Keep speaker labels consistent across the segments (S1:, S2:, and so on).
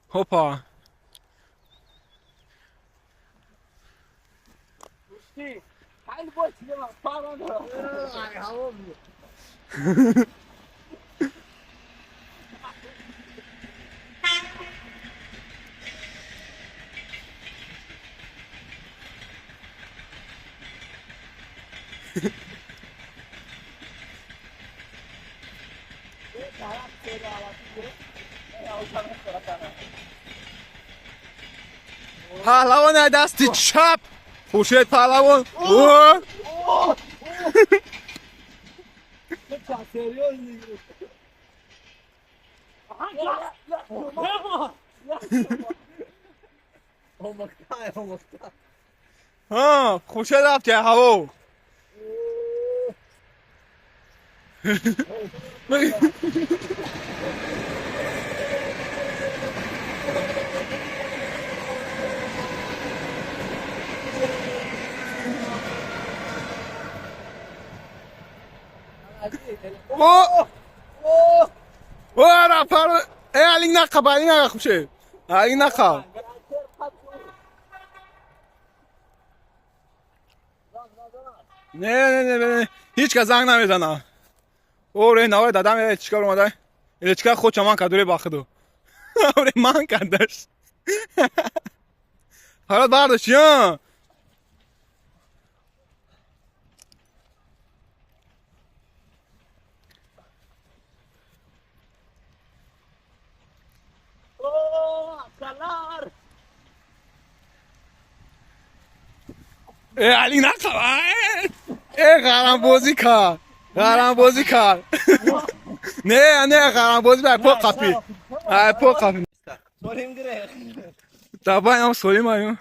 S1: Хопа. Паҳлавон дасти чап. Хуршед паҳлавон. Хуршед рафт ҳаво. Алин нақаб, алин нақаб, Хуршед, алин нақаб. Не, не, не, не, ҳеҷ кас занг намезана. Оре, навай дадам чикар омада, чикар худ чаман кадуре бахуду. Оре, ман кардаш. Фарод бардошт ё. Али нақаб. Э, ғарам бозӣ кард, ғарам бозӣ кард. Не, не, ғарам бозӣ ба по қапи, ай по қапи. Давай, нам солим аю.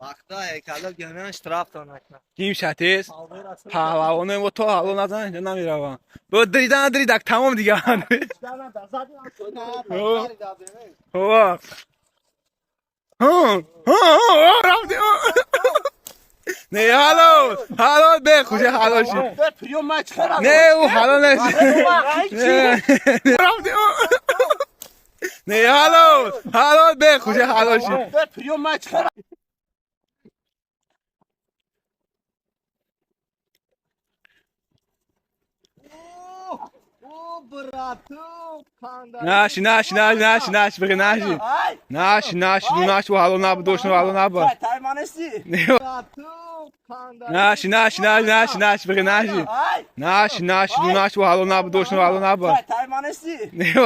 S2: Вақта ҳайкало гамян штраф накна.
S1: Ким шатес паҳлавоно мо то ҳало назан инҷа намеравам. Бо дрида надридак тамом дигар. Ҳо ҳо, рафти. Не, ҳало, ҳало бе хуше ҳало ши. Не, ӯ ҳало нест. Рафти. Не, ҳало, ҳало бе хуше ҳало ши. Наши, наши, наши, наши, наши, бихе наши. Наши, наши, ду наши, ҳало набуд, дошну ҳало набуд. Наши, наши, наши, наши, наши, бихе наши. Наши, наши, ду наши, ҳало набуд, дошну ҳало набуд.